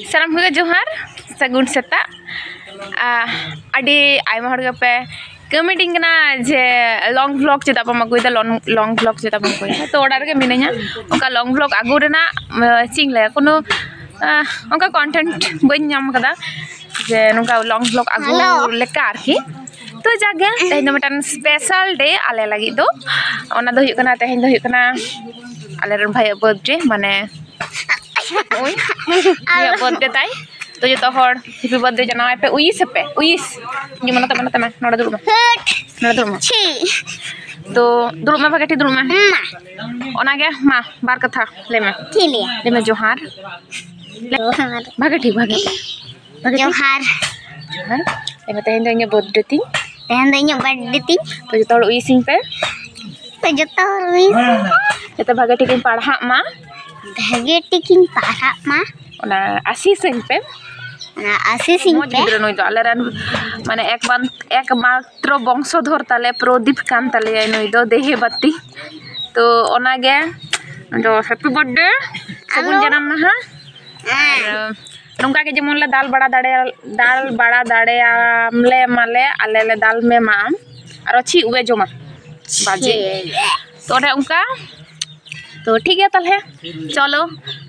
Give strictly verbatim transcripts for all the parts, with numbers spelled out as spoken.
ᱥᱟᱱᱟᱢ ᱠᱚᱜᱮ ᱡᱚᱦᱟᱨ, ᱥᱟᱹᱜᱩᱱ ᱥᱮᱛᱟᱜ᱾ ᱟᱨ ᱟᱹᱰᱤ ᱟᱭᱢᱟ ᱦᱚᱲ ᱜᱮᱯᱮ ᱠᱚᱢᱮᱱᱴᱤᱧ ᱠᱟᱱᱟ ᱡᱮ ᱞᱚᱝ ᱵᱷᱞᱚᱜ ᱪᱮᱫᱟᱜ ᱵᱟᱢ ᱟᱹᱜᱩᱭᱮᱫᱟ, ᱞᱚᱝ ᱵᱷᱞᱚᱜ ᱪᱮᱫᱟᱜ ᱵᱟᱢ ᱟᱹᱜᱩᱭᱮᱫᱟ᱾ ᱛᱚ ᱚᱲᱟᱜ ᱨᱮᱜᱮ ᱢᱤᱱᱟᱹᱧᱟ, ᱚᱱᱠᱟ ᱞᱚᱝ ᱵᱷᱞᱚᱜ ᱟᱹᱜᱩ ᱨᱮᱱᱟᱜ ᱪᱮᱫ ᱤᱧ ᱞᱟᱹᱭᱟ, ᱠᱳᱱᱳ ᱚᱱᱠᱟ ᱠᱚᱱᱴᱮᱱᱴ ᱵᱟᱹᱧ ᱧᱟᱢ ᱠᱟᱫᱟ ᱡᱮ ᱱᱚᱝᱠᱟ ᱞᱚᱝ ᱵᱷᱞᱚᱜ ᱟᱹᱜᱩ ᱞᱮᱠᱟ ᱟᱨᱠᱤ᱾ ᱛᱚ ᱡᱟᱜᱮ ᱛᱮᱦᱮᱧ ᱫᱚ ᱢᱤᱫᱴᱟᱝ ᱥᱯᱮᱥᱟᱞ ᱰᱮ ᱟᱞᱮ ᱞᱟᱹᱜᱤᱫ ᱫᱚ᱾ ᱚᱱᱟ ᱫᱚ ᱦᱩᱭᱩᱜ ᱠᱟᱱᱟ, ᱛᱮᱦᱮᱧ ᱫᱚ ᱦᱩᱭᱩᱜ ᱠᱟᱱᱟ ᱟᱞᱮᱨᱮᱱ ᱵᱷᱟᱭᱟᱜ ᱵᱟᱨᱛᱷᱰᱮ, ᱢᱟᱱᱮ ᱳᱭ ᱩᱱᱤᱭᱟᱜ ᱵᱟᱨᱛᱷᱰᱮ ᱛᱟᱭ᱾ ᱛᱚ ᱡᱚᱛᱚ ᱦᱚᱲ ᱦᱮᱯᱤ ᱵᱟᱨᱛᱷᱰᱮ ᱡᱟᱱᱟᱣᱟᱭ ᱯᱮ, ᱩᱭᱤᱥ ᱟᱯᱮ, ᱩᱭᱤᱥ᱾ ᱡᱮᱢᱚᱱ ᱱᱚᱛᱮ ᱢᱮ, ᱱᱚᱛᱮ ᱢᱮ, ᱱᱚᱰᱮ ᱫᱩᱲᱩᱵ ᱢᱮ, ᱱᱚᱰᱮ ᱫᱩᱲᱩᱵ ᱢᱮ᱾ ᱛᱚ ᱫᱩᱲᱩᱵ ᱢᱮ, ᱵᱷᱟᱜᱮ ᱴᱷᱤᱠ ᱫᱩᱲᱩᱵ ᱢᱮ᱾ ᱚᱱᱟᱜᱮ ᱢᱟ ᱵᱟᱨ ᱠᱟᱛᱷᱟ ᱞᱟᱹᱭ ᱢᱮ᱾ ᱪᱮᱫ ᱞᱟᱹᱭᱟ? ᱞᱟᱹᱭ ᱢᱮ ᱡᱚᱦᱟᱨ᱾ ᱡᱚᱦᱟᱨ᱾ ᱵᱷᱟᱜᱮ ᱴᱷᱤᱠ, ᱵᱷᱟᱜᱮ ᱴᱷᱤᱠ, ᱵᱷᱟᱜᱮ ᱴᱷᱤᱠ᱾ ᱡᱚᱦᱟᱨ᱾ ᱡᱚᱦᱟᱨ᱾ ᱞᱟᱹᱭ ᱢᱮ, ᱛᱮᱦᱮᱧ ᱫᱚ ᱤᱧᱟᱹᱜ ᱵᱟᱨᱛᱷᱰᱮ ᱛᱤᱧ᱾ ᱛᱮᱦᱮᱧ ᱫᱚ ᱤᱧᱟᱹᱜ ᱵᱟᱨᱛᱷᱰᱮ ᱛᱤᱧ᱾ ᱛᱚ ᱡᱚᱛᱚ ᱦᱚᱲ ᱩᱭᱤᱥᱤᱧ ᱯᱮ᱾ ᱛᱚ ᱡᱚᱛᱚ ᱦᱚᱲ ᱩᱭᱤᱥᱤᱧ ᱯᱮ᱾ ᱡᱟᱛᱮ ᱵᱷᱟᱜᱮ ᱴᱷᱤᱠᱤᱧ ᱯᱟᱲᱦᱟᱜ ᱢᱟ᱾ ᱵᱷᱟᱜᱮ ᱴᱷᱤᱠᱤᱧ ᱯᱟᱲᱦᱟᱜ ᱢᱟ᱾ ᱚᱱᱟ ᱟᱥᱤᱥᱟᱹᱧ ᱯᱮ᱾ ᱚᱱᱟ ᱟᱥᱤᱥᱤᱧ ᱢᱚᱡᱽ ᱯᱮ᱾ ᱜᱤᱫᱽᱨᱟᱹ ᱱᱩᱭ ᱫᱚ ᱟᱞᱮᱨᱮᱱ, ᱢᱟᱱᱮ ᱮᱠᱢᱟᱛᱨᱚ ᱵᱚᱝᱥᱚᱫᱷᱚᱨ ᱛᱟᱞᱮ ᱯᱨᱚᱫᱤᱯ ᱠᱟᱱ ᱛᱟᱞᱮᱭᱟᱭ ᱱᱩᱭ ᱫᱚ, ᱫᱮᱦᱮ ᱵᱟᱹᱛᱤ᱾ ᱛᱚ ᱚᱱᱟᱜᱮ ᱫᱚ ᱦᱮᱯᱤ ᱵᱟᱨᱛᱷᱰᱮ, ᱥᱟᱹᱜᱩᱱ ᱡᱟᱱᱟᱢ ᱢᱟᱦᱟ᱾ ᱟᱨ ᱱᱚᱝᱠᱟ ᱜᱮ ᱡᱮᱢᱚᱱ ᱞᱮ ᱫᱟᱞ ᱵᱟᱲᱟ ᱫᱟᱲᱮᱭᱟ-, ᱫᱟᱞ ᱵᱟᱲᱟ ᱫᱟᱲᱮᱭᱟᱢ ᱞᱮ ᱢᱟᱞᱮ, ᱟᱞᱮ ᱞᱮ ᱫᱟᱞ ᱢᱮ ᱢᱟ ᱟᱢ, ᱟᱨᱚ ᱪᱷᱤ ᱩᱵᱮ ᱡᱚᱢᱟ ᱵᱟᱡᱮ᱾ ᱛᱚ ᱚᱱᱮ ᱚᱱᱠᱟ᱾ ᱛᱚ ᱴᱷᱤᱠ ᱜᱮᱭᱟ ᱛᱟᱦᱚᱞᱮ, ᱪᱚᱞᱚ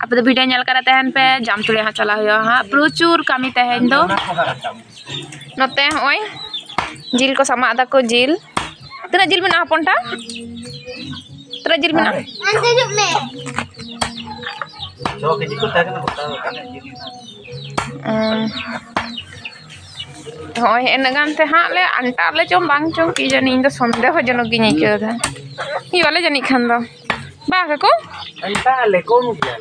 ᱟᱯᱮ ᱫᱚ ᱵᱷᱤᱰᱤᱭᱳ ᱧᱮᱞ ᱠᱟᱛᱮ ᱛᱟᱦᱮᱱ ᱯᱮ᱾ ᱡᱟᱢᱛᱩᱲᱤ ᱦᱟᱸᱜ ᱪᱟᱞᱟᱣ ᱦᱩᱭᱩᱜᱼᱟ ᱦᱟᱸᱜ, ᱯᱨᱚᱪᱩᱨ ᱠᱟᱹᱢᱤ ᱛᱮᱦᱮᱧ ᱫᱚ᱾ ᱱᱚᱛᱮ ᱦᱚᱸᱜᱼᱚᱭ ᱡᱤᱞ ᱠᱚ ᱥᱟᱢᱟᱜ ᱫᱟᱠᱚ, ᱡᱤᱞ᱾ ᱛᱤᱱᱟᱹᱜ ᱡᱤᱞ ᱢᱮᱱᱟᱜᱼᱟ ᱦᱚᱯᱚᱱᱴᱟ? ᱛᱤᱱᱟᱹᱜ ᱡᱤᱞ ᱢᱮᱱᱟᱜᱼᱟ? ᱦᱤᱡᱩᱜ ᱢᱮ᱾ ᱪᱷᱚ ᱠᱮᱡᱤ ᱠᱚ ᱛᱟᱦᱮᱸ ᱠᱟᱱᱟ, ᱜᱚᱴᱟ ᱠᱟᱛᱮᱫ ᱡᱤᱞ ᱢᱮᱱᱟᱜᱼᱟ᱾ ᱩᱸ, ᱦᱚᱸᱜᱼᱚᱭ ᱤᱱᱟᱹᱜ ᱜᱟᱱ ᱛᱮ ᱦᱟᱸᱜ ᱞᱮ ᱟᱱᱴᱟᱜ ᱟᱞᱮ ᱪᱚᱝ ᱵᱟᱝ ᱪᱚᱝ, ᱠᱤ ᱡᱟᱹᱱᱤ, ᱤᱧ ᱫᱚ ᱥᱚᱱᱫᱮᱦᱚ ᱡᱚᱱᱚᱠ ᱜᱤᱧ ᱟᱹᱭᱠᱟᱹᱣ ᱮᱫᱟ᱾ ᱦᱩᱭᱩᱜ ᱟᱞᱮ ᱡᱟᱹᱱᱤᱡ ᱠᱷᱟᱱ ᱫᱚ᱾ ᱵᱟᱝ ᱠᱟᱠᱩ? ᱟᱱᱴᱟᱜ ᱟᱞᱮ, ᱠᱚᱢ ᱜᱮᱭᱟ᱾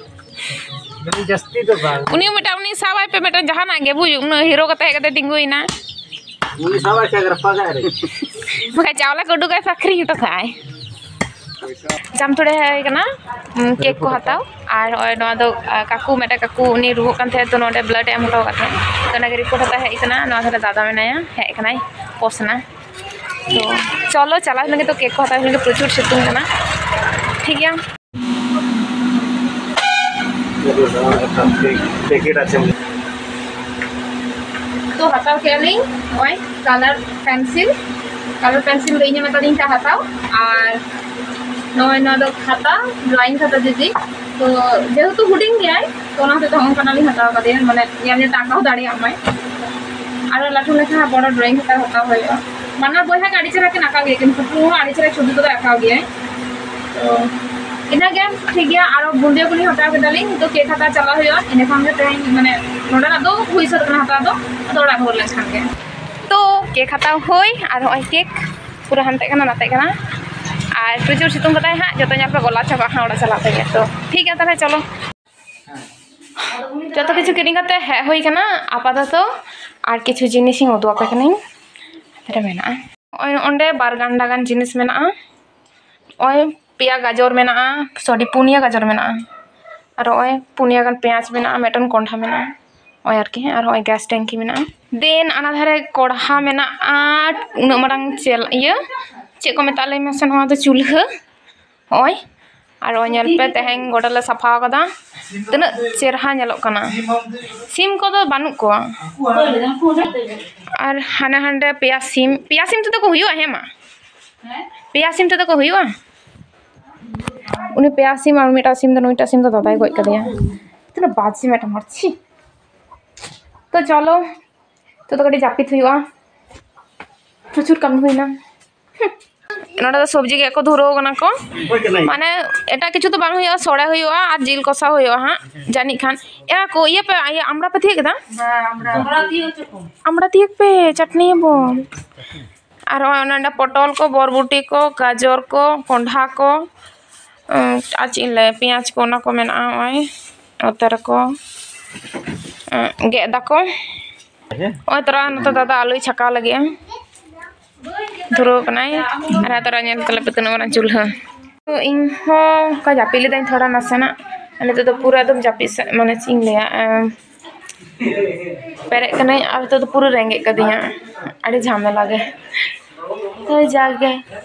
ᱡᱟᱹᱱᱤ ᱡᱟᱹᱥᱛᱤ ᱫᱚ ᱵᱟᱝ᱾ ᱩᱱᱤ ᱢᱤᱫᱴᱟᱝ, ᱩᱱᱤ ᱥᱟᱵᱟᱭ ᱯᱮ ᱢᱤᱫᱴᱟᱝ ᱡᱟᱦᱟᱱᱟᱜ ᱜᱮ, ᱵᱩᱡᱽ, ᱩᱱᱟᱹᱜ ᱦᱤᱨᱳ ᱠᱟᱛᱮ ᱦᱮᱡ ᱠᱟᱛᱮ ᱛᱤᱸᱜᱩᱭᱮᱱᱟ᱾ ᱩᱱᱤ ᱥᱟᱵᱟᱭ ᱠᱷᱟᱡ ᱨᱟᱯᱟᱜᱟᱭ ᱨᱮ᱾ ᱵᱟᱠᱷᱟᱡ ᱪᱟᱣᱞᱮ ᱠᱚ ᱩᱰᱩᱠᱟᱭ ᱥᱮ ᱟᱹᱠᱷᱨᱤᱧ ᱦᱚᱴᱚ ᱠᱟᱜᱼᱟᱭ᱾ ᱡᱟᱢᱛᱩᱲᱤ ᱦᱮᱡ ᱦᱩᱭ ᱠᱟᱱᱟ, ᱩᱸ, ᱠᱮᱠ ᱠᱚ ᱦᱟᱛᱟᱣ᱾ ᱟᱨ ᱱᱚᱜᱼᱚᱭ ᱱᱚᱣᱟ ᱫᱚ, ᱟ, ᱠᱟᱠᱩ, ᱢᱤᱫᱴᱮᱡ ᱠᱟᱠᱩ, ᱩᱱᱤ ᱨᱩᱣᱟᱹᱜ ᱠᱟᱱ ᱛᱟᱦᱮᱸᱫ, ᱛᱚ ᱱᱚᱰᱮ ᱵᱞᱟᱰ ᱮ ᱮᱢ ᱦᱚᱴᱚ ᱟᱠᱟᱫ ᱛᱟᱦᱮᱸᱫ᱾ ᱛᱚ ᱚᱱᱟᱜᱮ ᱨᱤᱯᱳᱨᱴ ᱦᱟᱛᱟᱣ ᱦᱮᱡ ᱠᱟᱱᱟ᱾ ᱱᱚᱣᱟ ᱫᱷᱟᱨᱮ ᱫᱟᱫᱟ ᱢᱮᱱᱟᱭᱟ, ᱦᱮᱡ ᱠᱟᱱᱟᱭ ᱯᱚᱥᱱᱟ᱾ ᱛᱚ ᱪᱚᱞᱚ ᱪᱟᱞᱟᱣ ᱞᱮᱱ ᱜᱮ, ᱛᱚ ᱠᱮᱠ ᱠᱚ ᱦᱟᱛᱟᱣ ᱞᱮᱱ ᱜᱮ, ᱯᱨᱚᱪᱩᱨ ᱥᱤᱛᱩᱝ ᱠᱟᱱᱟ᱾ ᱴᱷᱤᱠ ᱜᱮᱭᱟ᱾ ᱯᱮᱠᱮᱴ ᱟᱪᱪᱷᱟ᱾ ᱛᱚ ᱦᱟᱛᱟᱣ ᱠᱮᱜᱼᱟ ᱞᱤᱧ ᱱᱚᱜᱼᱚᱭ ᱠᱟᱞᱟᱨ ᱯᱮᱱᱥᱤᱞ᱾ ᱠᱟᱞᱟᱨ ᱯᱮᱱᱥᱤᱞ ᱫᱚ ᱤᱧᱮ ᱢᱮᱛᱟᱫᱤᱧ ᱛᱟᱦᱮᱸ ᱦᱟᱛᱟᱣ, ᱟᱨ ᱱᱚᱜᱼᱚᱭ ᱱᱚᱣᱟ ᱫᱚ ᱠᱷᱟᱛᱟ, ᱰᱨᱚᱭᱤᱝ ᱠᱷᱟᱛᱟ ᱡᱩᱫᱤ᱾ ᱛᱚ ᱡᱮᱦᱮᱛᱩ ᱦᱩᱰᱤᱧ ᱜᱮᱭᱟᱭ, ᱛᱚ ᱚᱱᱟ ᱦᱚᱛᱮᱡ ᱛᱮ ᱦᱚᱸᱜᱼᱚ ᱱᱚᱝᱠᱟᱱᱟᱜ ᱞᱤᱧ ᱦᱟᱛᱟᱣ ᱠᱟᱫᱮᱭᱟ, ᱢᱟᱱᱮ ᱧᱮᱞ ᱧᱮᱞ ᱛᱮ ᱟᱸᱠᱟᱣ ᱫᱟᱲᱮᱭᱟᱜ ᱢᱟᱭ᱾ ᱟᱨᱚ ᱞᱟᱹᱴᱩ ᱞᱮᱠᱷᱟᱱ ᱵᱚᱲᱚ ᱰᱨᱚᱭᱤᱝ ᱠᱷᱟᱛᱟ ᱦᱟᱛᱟᱣ ᱦᱩᱭᱩᱜᱼᱟ᱾ ᱵᱟᱱᱟᱨ ᱵᱚᱭᱦᱟ ᱜᱮ ᱟᱹᱰᱤ ᱪᱮᱦᱨᱟ ᱠᱤᱱ ᱟᱸᱠᱟᱣ ᱜᱮᱭᱟ, ᱠᱤᱱ ᱯᱩᱯᱩ ᱦᱚᱸ ᱟᱹᱰᱤ ᱪᱮᱦᱨᱟ ᱪᱷᱚᱵᱤ ᱠᱚᱫᱚᱭ ᱟᱸᱠᱟᱣ ᱜᱮᱭᱟᱭ᱾ ᱛᱚ ᱤᱱᱟᱹᱜᱮ ᱴᱷᱤᱠ ᱜᱮᱭᱟ᱾ ᱟᱨᱚ ᱵᱩᱸᱫᱤᱭᱟᱹ ᱠᱚᱞᱤᱧ ᱦᱟᱛᱟᱣ ᱠᱮᱫᱟᱞᱤᱧ᱾ ᱛᱚ ᱠᱮᱠ ᱦᱟᱛᱟᱣ ᱪᱟᱞᱟᱜ ᱦᱩᱭᱩᱜᱼᱟ, ᱤᱱᱟᱹ ᱠᱷᱟᱱ ᱜᱮ ᱛᱮᱦᱮᱧ ᱢᱟᱱᱮ ᱱᱚᱰᱮᱱᱟᱜ ᱫᱚ ᱦᱩᱭ ᱥᱟᱹᱛ ᱠᱟᱱᱟ ᱦᱟᱛᱟᱣ ᱫᱚ, ᱟᱫᱚ ᱚᱲᱟᱜ ᱨᱩᱣᱟᱹᱲ ᱞᱮᱱᱠᱷᱟᱱ ᱜᱮ᱾ ᱛᱚ ᱠᱮᱠ ᱦᱟᱛᱟᱣ ᱦᱩᱭ, ᱟᱨ ᱦᱚᱸᱜᱼᱚᱭ ᱠᱮᱠ ᱯᱩᱨᱟᱹ ᱦᱟᱱᱛᱮᱜ ᱠᱟᱱᱟ ᱱᱟᱛᱮᱜ ᱠᱟᱱᱟ, ᱟᱨ ᱯᱨᱚᱪᱩᱨ ᱥᱤᱛᱩᱝ ᱠᱟᱫᱟᱭ ᱦᱟᱸᱜ, ᱡᱚᱛᱚ ᱧᱮᱞ ᱯᱮ ᱜᱚᱞᱟ ᱪᱟᱵᱟᱜᱼᱟ ᱦᱟᱸᱜ ᱚᱲᱟᱜ ᱪᱟᱞᱟᱜ ᱛᱮᱜᱮ᱾ ᱛᱚ ᱴᱷᱤᱠ ᱜᱮᱭᱟ ᱛᱟᱦᱚᱞᱮ, ᱪᱚᱞᱚ᱾ ᱡᱚᱛᱚ ᱠᱤᱪᱷᱩ ᱠᱤᱨᱤᱧ ᱠᱟᱛᱮ ᱦᱮᱡ ᱦᱩᱭ ᱠᱟᱱᱟ ᱟᱯᱟᱛᱚᱛᱚ, ᱟᱨ ᱠᱤᱪᱷᱩ ᱡᱤᱱᱤᱥᱤᱧ ᱩᱫᱩᱜ ᱟᱯᱮ ᱠᱟᱹᱱᱟᱹᱧ᱾ ᱱᱚᱛᱮ ᱨᱮ ᱢᱮᱱᱟᱜᱼᱟ, ᱱᱚᱜᱼᱚᱭ ᱚᱸᱰᱮ ᱵᱟᱨ ᱜᱟᱱᱰᱟ ᱜᱟᱱ ᱡᱤᱱᱤᱥ ᱢᱮᱱᱟᱜᱼᱟ᱾ ᱱᱚᱜᱼᱚᱭ ᱯᱮᱭᱟ ᱜᱟᱡᱚᱨ ᱢᱮᱱᱟᱜᱼᱟ, ᱥᱚᱨᱤ, ᱯᱩᱱᱭᱟ ᱜᱟᱡᱚᱨ ᱢᱮᱱᱟᱜᱼᱟ, ᱟᱨ ᱱᱚᱜᱼᱚᱭ ᱯᱩᱱᱭᱟ ᱜᱟᱱ ᱯᱮᱸᱭᱟᱡᱽ ᱢᱮᱱᱟᱜᱼᱟ, ᱢᱤᱫᱴᱮᱱ ᱠᱚᱸᱰᱷᱟ ᱢᱮᱱᱟᱜᱼᱟ, ᱱᱚᱜᱼᱚᱭ ᱟᱨᱠᱤ, ᱟᱨ ᱱᱚᱜᱼᱚᱭ ᱜᱮᱥ ᱴᱮᱝᱠᱤ ᱢᱮᱱᱟᱜᱼᱟ᱾ ᱫᱮᱱ ᱚᱱᱟ ᱫᱷᱟᱨᱮ ᱠᱚᱲᱦᱟ ᱢᱮᱱᱟᱜᱼᱟ, ᱩᱱᱟᱹᱜ ᱢᱟᱨᱟᱝ ᱪᱮᱞ-, ᱤᱭᱟᱹ, ᱪᱮᱫ ᱠᱚ ᱢᱮᱛᱟᱜᱼᱟ ᱞᱟᱹᱭ ᱢᱮᱥᱮ, ᱱᱚᱣᱟ ᱫᱚ ᱪᱩᱞᱦᱟᱹ᱾ ᱱᱚᱜᱼᱚᱭ, ᱟᱨ ᱱᱚᱜᱼᱚᱭ ᱧᱮᱞ ᱯᱮ, ᱛᱮᱦᱮᱧ ᱜᱚᱰᱟ ᱞᱮ ᱥᱟᱯᱷᱟ ᱟᱠᱟᱫᱟ, ᱛᱤᱱᱟᱹᱜ ᱪᱮᱨᱦᱟ ᱧᱮᱞᱚᱜ ᱠᱟᱱᱟ᱾ ᱥᱤᱢ ᱠᱚᱫᱚ ᱵᱟᱹᱱᱩᱜ ᱠᱚᱣᱟ, ᱟᱨ ᱦᱟᱱᱮ ᱦᱟᱸᱰᱮ ᱯᱮᱭᱟ ᱥᱤᱢ, ᱯᱮᱭᱟ ᱥᱤᱢ ᱛᱮᱫᱚ ᱠᱚ ᱦᱩᱭᱩᱜᱼᱟ? ᱦᱮᱸ ᱢᱟ, ᱯᱮᱭᱟ ᱥᱤᱢ ᱛᱮᱫᱚ ᱠᱚ ᱦᱩᱭᱩᱜᱼᱟ? ᱩᱱᱤ ᱯᱮᱭᱟ ᱥᱤᱢ ᱟᱨ ᱢᱤᱫᱴᱟᱝ ᱥᱤᱢ ᱫᱚ, ᱱᱩᱭᱴᱟᱜ ᱥᱤᱢ ᱫᱚ ᱫᱟᱫᱟᱭ ᱜᱚᱡ ᱠᱟᱫᱮᱭᱟ᱾ ᱛᱤᱱᱟᱹᱜ ᱵᱟᱡᱮ ᱢᱤᱫᱴᱟᱝ ᱦᱚᱲ, ᱪᱷᱤ᱾ ᱛᱚ ᱪᱚᱞᱚ, ᱱᱤᱛᱚᱜ ᱫᱚ ᱠᱟᱹᱴᱤᱡ ᱡᱟᱹᱯᱤᱫ ᱦᱩᱭᱩᱜᱼᱟ, ᱯᱨᱚᱪᱩᱨ ᱠᱟᱹᱢᱤ ᱦᱩᱭᱱᱟ᱾ ᱱᱚᱰᱮ ᱫᱚ ᱥᱚᱵᱽᱡᱤ ᱜᱮᱫ ᱠᱚ ᱫᱷᱩᱨᱟᱹᱣ ᱠᱟᱱᱟ ᱠᱚ, ᱢᱟᱱᱮ ᱮᱴᱟᱜ ᱠᱤᱪᱷᱩ ᱫᱚ ᱵᱟᱝ ᱦᱩᱭᱩᱜᱼᱟ, ᱥᱚᱲᱮ ᱦᱩᱭᱩᱜᱼᱟ ᱟᱨ ᱡᱤᱞ ᱠᱚᱥᱟ ᱦᱩᱭᱩᱜᱼᱟ ᱦᱟᱸᱜ ᱡᱟᱹᱱᱤᱡ ᱠᱷᱟᱱ᱾ ᱮᱨᱟ ᱠᱚ ᱤᱭᱟᱹ ᱯᱮ, ᱤᱭᱟᱹ ᱟᱢᱲᱟ ᱯᱮ ᱛᱤᱭᱳᱜ ᱠᱮᱫᱟ? ᱟᱢᱲᱟ ᱛᱤᱭᱳᱜ ᱯᱮ, ᱪᱟᱴᱱᱤᱭᱟᱵᱚᱱ᱾ ᱟᱨ ᱦᱚᱸᱜᱼᱚᱭ ᱚᱱᱮ ᱚᱸᱰᱮ ᱯᱚᱴᱚᱞ ᱠᱚ, ᱵᱚᱨᱵᱚᱴᱤ ᱠᱚ, ᱜᱟᱡᱚᱨ ᱠᱚ, ᱠᱚᱸᱰᱷᱟ ᱠᱚ, ᱩᱸ, ᱟᱨ ᱪᱮᱫ ᱤᱧ ᱞᱟᱹᱭᱟ, ᱯᱮᱸᱭᱟᱡᱽ ᱠᱚ, ᱚᱱᱟ ᱠᱚ ᱢᱮᱱᱟᱜᱼᱟ᱾ ᱱᱚᱜᱼᱚᱭ ᱱᱚᱛᱮ ᱨᱮᱠᱚ, ᱩᱸ, ᱜᱮᱫ ᱫᱟᱠᱚ᱾ ᱱᱚᱜᱼᱚᱭ ᱛᱚᱨᱟ ᱱᱚᱛᱮ ᱫᱟᱫᱟ ᱟᱹᱞᱩᱭ ᱪᱷᱟᱠᱟᱣ ᱞᱟᱹᱜᱤᱫᱼᱟ, ᱫᱷᱩᱨᱟᱹᱣ ᱠᱟᱱᱟᱭ᱾ ᱟᱨ ᱛᱚᱨᱟ ᱧᱮᱞ ᱛᱟᱞᱮ ᱯᱮ ᱛᱤᱱᱟᱹᱜ ᱢᱟᱨᱟᱝ ᱪᱩᱞᱦᱟᱹ᱾ ᱛᱚ ᱤᱧ ᱦᱚᱸ ᱚᱱᱠᱟ ᱡᱟᱹᱯᱤᱫ ᱞᱤᱫᱟᱹᱧ ᱛᱷᱚᱲᱟ ᱱᱟᱥᱮᱱᱟᱜ, ᱟᱨ ᱱᱤᱛᱚᱜ ᱫᱚ ᱯᱩᱨᱟᱹ ᱮᱠᱫᱚᱢ ᱡᱟᱹᱯᱤᱫ ᱥᱮᱫ, ᱢᱟᱱᱮ ᱪᱮᱫ ᱤᱧ ᱞᱟᱹᱭᱟ, ᱮᱸ, ᱯᱮᱨᱮᱡ ᱠᱟᱹᱱᱟᱹᱧ᱾ ᱟᱨ ᱱᱤᱛᱚᱜ ᱫᱚ ᱯᱩᱨᱟᱹ ᱨᱮᱸᱜᱮᱡ ᱠᱟᱹᱫᱤᱧᱟ, ᱟᱹᱰᱤ ᱡᱷᱟᱢᱮᱞᱟ ᱜᱮ᱾ ᱛᱚ ᱡᱟᱜᱮ,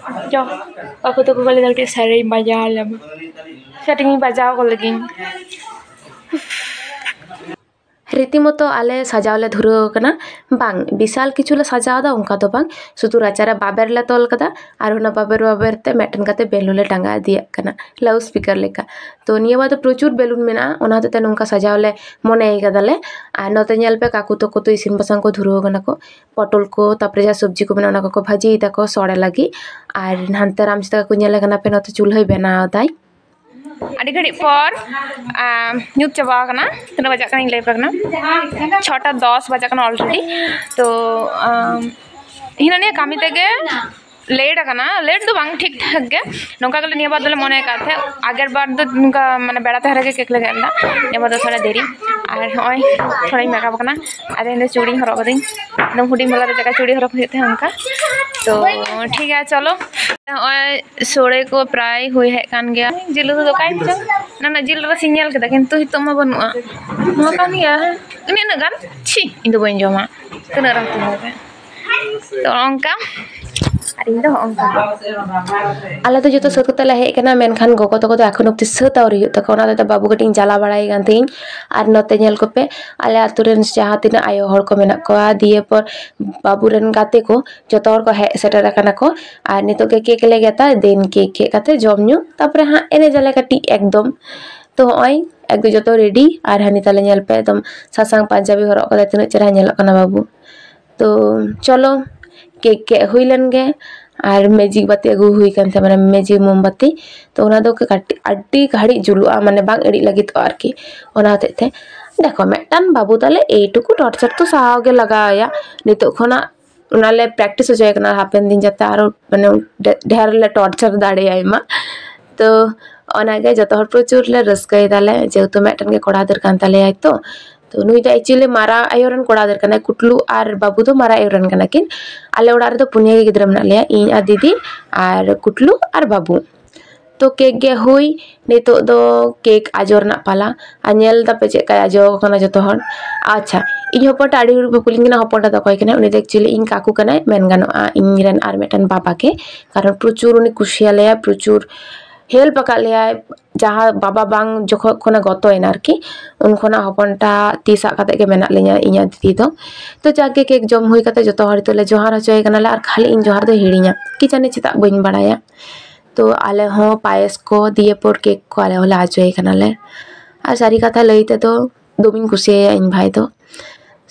ᱪᱚ, ᱠᱟᱠᱩ ᱛᱟᱠᱚ ᱠᱚ ᱞᱟᱹᱭᱫᱟ ᱠᱟᱹᱴᱤᱡ ᱥᱮᱨᱮᱧ ᱵᱟᱡᱟᱣ ᱞᱮᱢ, ᱥᱮᱨᱮᱧ ᱵᱟᱡᱟᱣ ᱟᱠᱚ ᱞᱟᱹᱜᱤᱫ᱾ ᱨᱤᱛᱤᱢᱚᱛᱚ ᱟᱞᱮ ᱥᱟᱡᱟᱣ ᱞᱮ ᱫᱷᱩᱨᱟᱹᱣ ᱟᱠᱟᱱᱟ᱾ ᱵᱟᱝ, ᱵᱤᱥᱟᱞ ᱠᱤᱪᱷᱩ ᱞᱮ ᱥᱟᱡᱟᱣ ᱮᱫᱟ, ᱚᱱᱠᱟ ᱫᱚ ᱵᱟᱝ, ᱥᱩᱫᱷᱩ ᱨᱟᱪᱟᱨᱮ ᱵᱟᱵᱮᱨ ᱞᱮ ᱛᱚᱞ ᱠᱟᱫᱟ ᱟᱨ ᱚᱱᱟ ᱵᱟᱵᱮᱨ ᱵᱟᱵᱮᱨ ᱛᱮ ᱢᱤᱫᱴᱮᱱ ᱠᱟᱛᱮ ᱵᱮᱞᱩᱱ ᱞᱮ ᱴᱟᱸᱜᱟ ᱤᱫᱤᱭᱟᱜ ᱠᱟᱱᱟ, ᱞᱟᱣᱩᱰ ᱥᱯᱤᱠᱟᱨ ᱞᱮᱠᱟ᱾ ᱛᱚ ᱱᱤᱭᱟᱹ ᱵᱟᱨ ᱫᱚ ᱯᱨᱚᱪᱩᱨ ᱵᱮᱞᱩᱱ ᱢᱮᱱᱟᱜᱼᱟ, ᱚᱱᱟ ᱦᱚᱛᱮᱡ ᱛᱮ ᱱᱚᱝᱠᱟ ᱥᱟᱡᱟᱣ ᱞᱮ ᱢᱚᱱᱮᱭ ᱠᱟᱫᱟᱞᱮ᱾ ᱟᱨ ᱱᱚᱛᱮ ᱧᱮᱞ ᱯᱮ, ᱠᱟᱠᱩ ᱛᱟᱠᱚ ᱫᱚ ᱤᱥᱤᱱ ᱵᱟᱥᱟᱝ ᱠᱚ ᱫᱷᱩᱨᱟᱹᱣ ᱠᱟᱱᱟ ᱠᱚ᱾ ᱯᱚᱴᱚᱞ ᱠᱚ, ᱛᱟᱨᱯᱚᱨᱮ ᱡᱟᱦᱟᱸ ᱥᱚᱵᱽᱡᱤ ᱠᱚ ᱢᱮᱱᱟᱜᱼᱟ, ᱚᱱᱟ ᱠᱚᱠᱚ ᱵᱷᱟᱹᱡᱤᱭ ᱫᱟᱠᱚ ᱥᱚᱲᱮ ᱞᱟᱹᱜᱤᱫ᱾ ᱟᱨ ᱦᱟᱱᱛᱮ ᱨᱟᱢᱥᱤ ᱛᱟᱠᱚ ᱠᱚ ᱧᱮᱞᱮ ᱠᱟᱱᱟ ᱯᱮ, ᱱᱚᱛᱮ ᱪᱩᱞᱦᱟᱹᱭ ᱵᱮᱱᱟᱣ ᱫᱟᱭ᱾ ᱟᱹᱰᱤ ᱜᱷᱟᱹᱲᱤᱡ ᱯᱚᱨ, ᱟᱢ, ᱧᱩᱛ ᱪᱟᱵᱟ ᱟᱠᱟᱱᱟ᱾ ᱛᱤᱱᱟᱹᱜ ᱵᱟᱡᱟᱜ ᱠᱟᱱᱟ ᱤᱧ ᱞᱟᱹᱭ ᱟᱯᱮ ᱠᱟᱱᱟ, ᱪᱷᱚᱴᱟ ᱫᱚᱥ ᱵᱟᱡᱟᱜ ᱠᱟᱱᱟ already᱾ ᱛᱚ, ᱟᱢ, ᱦᱤᱱᱟᱹ ᱱᱤᱭᱟᱹ ᱠᱟᱹᱢᱤ ᱛᱮᱜᱮ ᱞᱮᱴ ᱟᱠᱟᱱᱟ᱾ ᱞᱮᱴ ᱫᱚ ᱵᱟᱝ, ᱴᱷᱤᱠ ᱴᱷᱟᱠ ᱜᱮ᱾ ᱱᱚᱝᱠᱟ ᱜᱮᱞᱮ ᱱᱤᱭᱟᱹ ᱵᱟᱨ ᱫᱚᱞᱮ ᱢᱚᱱᱮ ᱟᱠᱟᱫ ᱛᱟᱦᱮᱸᱫ, ᱟᱜᱮᱨ ᱵᱟᱨ ᱫᱚ ᱱᱚᱝᱠᱟ ᱢᱟᱱᱮ ᱵᱮᱲᱟ ᱛᱟᱦᱮᱸ ᱨᱮᱜᱮ ᱠᱮᱠ ᱞᱮ ᱜᱮᱫ ᱞᱮᱫᱟ᱾ ᱱᱤᱭᱟᱹ ᱵᱟᱨ ᱫᱚ ᱛᱷᱚᱲᱟ ᱫᱮᱨᱤ᱾ ᱟᱨ ᱱᱚᱜᱼᱚᱭ ᱛᱷᱚᱲᱟᱧ ᱢᱮᱠᱟᱯ ᱟᱠᱟᱱᱟ᱾ ᱟᱨ ᱤᱧ ᱫᱚ ᱪᱩᱲᱤᱧ ᱦᱚᱨᱚᱜ ᱠᱟᱹᱫᱟᱹᱧ, ᱮᱠᱫᱚᱢ ᱦᱩᱰᱤᱧ ᱵᱮᱞᱟ ᱨᱮ ᱪᱮᱫᱠᱟ ᱪᱩᱲᱤ ᱦᱚᱨᱚᱜ ᱦᱩᱭᱩᱜ ᱛᱟᱦᱮᱸᱫ ᱚᱱᱠᱟ᱾ ᱛᱚ ᱴᱷᱤᱠ ᱜᱮᱭᱟ, ᱪᱚᱞᱚ᱾ ᱱᱚᱜᱼᱚᱭ ᱥᱳᱲᱮ ᱠᱚ ᱯᱨᱟᱭ ᱦᱩᱭ ᱦᱮᱡ ᱠᱟᱱ ᱜᱮᱭᱟ᱾ ᱡᱤᱞ ᱩᱛᱩ ᱫᱚ ᱚᱠᱟᱭᱮᱱ ᱪᱚᱝ? ᱚᱱᱟ ᱡᱤᱞ ᱨᱟᱥᱮᱧ ᱧᱮᱞ ᱠᱮᱫᱟ, ᱠᱤᱱᱛᱩ ᱱᱤᱛᱚᱜ ᱢᱟ ᱵᱟᱹᱱᱩᱜᱼᱟ᱾ ᱱᱚᱣᱟ ᱠᱟᱱ ᱜᱮᱭᱟ, ᱤᱱᱟᱹᱜ ᱤᱱᱟᱹᱜ ᱜᱟᱱ᱾ ᱪᱷᱤ, ᱤᱧ ᱫᱚ ᱵᱟᱹᱧ ᱡᱚᱢᱟ᱾ ᱛᱤᱱᱟᱹᱜ ᱨᱮᱢ ᱛᱤᱸᱜᱩ ᱠᱟᱜᱼᱟ? ᱛᱚ ᱚᱱᱠᱟ᱾ ᱟᱨ ᱤᱧ ᱫᱚ ᱦᱚᱸᱜᱼᱚ ᱱᱚᱝᱠᱟ᱾ ᱟᱞᱮ ᱫᱚ ᱡᱚᱛᱚ ᱥᱟᱹᱛ ᱠᱟᱛᱮ ᱞᱮ ᱦᱮᱡ ᱠᱟᱱᱟ, ᱢᱮᱱᱠᱷᱟᱱ ᱜᱚᱜᱚ ᱛᱟᱠᱚ ᱫᱚ ᱮᱠᱷᱚᱱ ᱚᱵᱫᱤ ᱥᱟᱹᱛ ᱟᱹᱣᱨᱤ ᱦᱩᱭᱩᱜ ᱛᱟᱠᱚᱣᱟ᱾ ᱚᱱᱟ ᱦᱚᱛᱮᱡ ᱛᱮ ᱵᱟᱹᱵᱩ ᱠᱟᱹᱴᱤᱡ ᱤᱧ ᱡᱟᱞᱟ ᱵᱟᱲᱟᱭᱮ ᱠᱟᱱ ᱛᱟᱦᱮᱸᱧ᱾ ᱟᱨ ᱱᱚᱛᱮ ᱧᱮᱞ ᱠᱚᱯᱮ, ᱟᱞᱮ ᱟᱹᱛᱩ ᱨᱮᱱ ᱡᱟᱦᱟᱸ ᱛᱤᱱᱟᱹᱜ ᱟᱭᱳ ᱦᱚᱲ ᱠᱚ ᱢᱮᱱᱟᱜ ᱠᱚᱣᱟ, ᱫᱤᱭᱮ ᱯᱚᱨ ᱵᱟᱹᱵᱩ ᱨᱮᱱ ᱜᱟᱛᱮ ᱠᱚ, ᱡᱚᱛᱚ ᱦᱚᱲ ᱠᱚ ᱦᱮᱡ ᱥᱮᱴᱮᱨ ᱟᱠᱟᱱᱟ ᱠᱚ᱾ ᱟᱨ ᱱᱤᱛᱚᱜ ᱜᱮ ᱠᱮᱠ ᱞᱮ ᱜᱮᱫᱟ, ᱫᱮᱱ ᱠᱮᱠ ᱜᱮᱫ ᱠᱟᱛᱮ ᱡᱚᱢ ᱧᱩ, ᱛᱟᱨᱯᱚᱨᱮ ᱦᱟᱸᱜ ᱮᱱᱮᱡ ᱟᱞᱮ ᱠᱟᱹᱴᱤᱡ ᱮᱠᱫᱚᱢ᱾ ᱛᱚ ᱦᱚᱸᱜᱼᱚᱭ ᱮᱠᱫᱚᱢ ᱡᱚᱛᱚ ᱨᱮᱰᱤ᱾ ᱟᱨ ᱦᱟᱹᱱᱤ ᱛᱟᱞᱮ ᱧᱮᱞ ᱯᱮ, ᱮᱠᱫᱚᱢ ᱥᱟᱥᱟᱝ ᱯᱟᱧᱡᱟᱵᱤ ᱦᱚᱨᱚᱜ ᱠᱟᱛᱮ ᱛᱤᱱᱟᱹᱜ ᱪᱮᱦᱨᱟ ᱧᱮᱞᱚᱜ ᱠᱟᱱᱟ ᱵᱟᱹᱵᱩ᱾ ᱛᱚ ᱪᱚᱞᱚ, ᱠᱮᱠ ᱜᱮᱫ ᱦᱩᱭ ᱞᱮᱱ ᱜᱮ᱾ ᱟᱨ ᱢᱮᱡᱤᱠ ᱵᱟᱹᱛᱤ ᱟᱹᱜᱩ ᱦᱩᱭ ᱠᱟᱱ ᱛᱟᱦᱮᱸ, ᱢᱟᱱᱮ ᱢᱮᱡᱤᱠ ᱢᱳᱢᱵᱟᱛᱤ᱾ ᱛᱚ ᱚᱱᱟ ᱫᱚ ᱠᱟᱹᱴᱤᱡ, ᱟᱹᱰᱤ ᱜᱷᱟᱹᱲᱤᱡ ᱡᱩᱞᱩᱜᱼᱟ, ᱢᱟᱱᱮ ᱵᱟᱝ ᱤᱲᱤᱡ ᱞᱟᱹᱜᱤᱫᱚᱜᱼᱟ ᱟᱨᱠᱤ᱾ ᱚᱱᱟ ᱦᱚᱛᱮᱡ ᱛᱮ ᱫᱮᱠᱷᱚ, ᱢᱤᱫᱴᱟᱝ ᱵᱟᱹᱵᱩ ᱛᱟᱞᱮ ᱮᱭᱴᱩᱠᱩ ᱴᱚᱨᱪᱟᱨ ᱛᱚ ᱥᱟᱦᱟᱣ ᱜᱮ ᱞᱟᱜᱟᱣ ᱟᱭᱟ᱾ ᱱᱤᱛᱚᱜ ᱠᱷᱚᱱᱟᱜ ᱚᱱᱟᱞᱮ ᱯᱨᱮᱠᱴᱤᱥ ᱦᱚᱪᱚᱭᱮ ᱠᱟᱱᱟ, ᱦᱟᱯᱮᱱ ᱫᱤᱱ ᱡᱟᱛᱮ ᱟᱨᱚ ᱢᱟᱱᱮ ᱰᱮ-, ᱰᱷᱮᱨ ᱞᱮ ᱴᱚᱨᱪᱟᱨ ᱫᱟᱲᱮᱭᱟᱭ ᱢᱟ᱾ ᱛᱚ ᱚᱱᱟᱜᱮ ᱡᱚᱛᱚ ᱦᱚᱲ ᱯᱨᱚᱪᱩᱨ ᱞᱮ ᱨᱟᱹᱥᱠᱟᱹᱭ ᱫᱟᱞᱮ, ᱡᱮᱦᱮᱛᱩ ᱢᱤᱫᱴᱮᱱ ᱜᱮ ᱠᱚᱲᱟ ᱜᱤᱫᱟᱹᱨ ᱠᱟᱱ ᱛᱟᱞᱮᱭᱟᱭ ᱛᱚ᱾ ᱛᱚ ᱱᱩᱭ ᱫᱚ actually ᱢᱟᱨᱟᱝ ᱟᱭᱳ ᱨᱮᱱ ᱠᱚᱲᱟ ᱜᱤᱫᱟᱹᱨ ᱠᱟᱱᱟᱭ, ᱠᱩᱴᱞᱩ ᱟᱨ ᱵᱟᱹᱵᱩ ᱫᱚ ᱢᱟᱨᱟᱝ ᱟᱭᱳ ᱨᱮᱱ ᱠᱟᱱᱟ ᱠᱤᱱ᱾ ᱟᱞᱮ ᱚᱲᱟᱜ ᱨᱮᱫᱚ ᱯᱩᱱᱭᱟᱹ ᱜᱮ ᱜᱤᱫᱽᱨᱟᱹ ᱢᱮᱱᱟᱜ ᱞᱮᱭᱟ, ᱤᱧ ᱟᱨ ᱫᱤᱫᱤ ᱟᱨ ᱠᱩᱴᱞᱩ ᱟᱨ ᱵᱟᱹᱵᱩ᱾ ᱛᱚ ᱠᱮᱠ ᱜᱮᱫ ᱦᱩᱭ, ᱱᱤᱛᱚᱜ ᱫᱚ ᱠᱮᱠ ᱟᱡᱚ ᱨᱮᱱᱟᱜ ᱯᱟᱞᱟ᱾ ᱟᱨ ᱧᱮᱞ ᱫᱟᱯᱮ ᱪᱮᱫ ᱞᱮᱠᱟᱭ ᱟᱡᱚ ᱠᱟᱱᱟ ᱡᱚᱛᱚ ᱦᱚᱲ᱾ ᱟᱪᱪᱷᱟ, ᱤᱧ ᱦᱚᱯᱚᱱ ᱴᱟᱜ ᱟᱹᱰᱤ ᱦᱚᱲ ᱠᱚ ᱠᱩᱞᱤᱧ ᱠᱟᱱᱟ, ᱦᱚᱯᱚᱱ ᱴᱟᱜ ᱫᱚ ᱚᱠᱚᱭ ᱠᱟᱱᱟᱭ? ᱩᱱᱤ ᱫᱚ actually ᱤᱧ ᱠᱟᱠᱩ ᱠᱟᱱᱟᱭ, ᱢᱮᱱ ᱜᱟᱱᱚᱜᱼᱟ ᱤᱧ ᱨᱮᱱ ᱟᱨ ᱢᱤᱫᱴᱮᱱ ᱵᱟᱵᱟ ᱜᱮ᱾ ᱠᱟᱨᱚᱱ ᱯᱨᱚᱪᱩᱨ ᱩᱱᱤ ᱠᱩᱥᱤᱭᱟᱞᱮᱭᱟ, ᱯᱨᱚᱪᱩᱨ help ᱟᱠᱟᱫ ᱞᱮᱭᱟᱭ᱾ ᱡᱟᱦᱟᱸ ᱵᱟᱵᱟ ᱵᱟᱝ ᱡᱚᱠᱷᱚᱱ ᱠᱷᱚᱱᱮ ᱜᱚᱛᱚᱭᱮᱱᱟ ᱟᱨᱠᱤ, ᱩᱱ ᱠᱷᱚᱱᱟᱜ ᱦᱚᱯᱚᱱᱴᱟ ᱛᱤ ᱥᱟᱵ ᱠᱟᱛᱮ ᱜᱮ ᱢᱮᱱᱟᱜ ᱞᱤᱧᱟ ᱤᱧ ᱟᱨ ᱫᱤᱫᱤ ᱫᱚ᱾ ᱛᱚ ᱡᱟᱜᱮ ᱠᱮᱠ ᱡᱚᱢ ᱦᱩᱭ ᱠᱟᱛᱮ ᱡᱚᱛᱚ ᱦᱚᱲ ᱛᱮᱞᱮ ᱡᱚᱦᱟᱨ ᱦᱚᱪᱚᱭᱮ ᱠᱟᱱᱟᱞᱮ, ᱟᱨ ᱠᱷᱟᱹᱞᱤ ᱤᱧ ᱡᱚᱦᱟᱨ ᱫᱚ ᱦᱤᱲᱤᱧᱟ, ᱠᱤ ᱡᱟᱹᱱᱤ ᱪᱮᱫᱟᱜ ᱵᱟᱹᱧ ᱵᱟᱲᱟᱭᱟ᱾ ᱛᱚ ᱟᱞᱮ ᱦᱚᱸ ᱯᱟᱭᱮᱥ ᱠᱚ ᱫᱤᱭᱮ ᱯᱚᱨ ᱠᱮᱠ ᱠᱚ ᱟᱞᱮ ᱦᱚᱸᱞᱮ ᱟᱡᱚᱭᱮ ᱠᱟᱱᱟᱞᱮ᱾ ᱟᱨ ᱥᱟᱹᱨᱤ ᱠᱟᱛᱷᱟ ᱞᱟᱹᱭ ᱛᱮᱫᱚ ᱫᱚᱢᱮᱧ ᱠᱩᱥᱤᱭᱟᱭᱟ ᱤᱧ ᱵᱷᱟᱭ ᱫᱚ᱾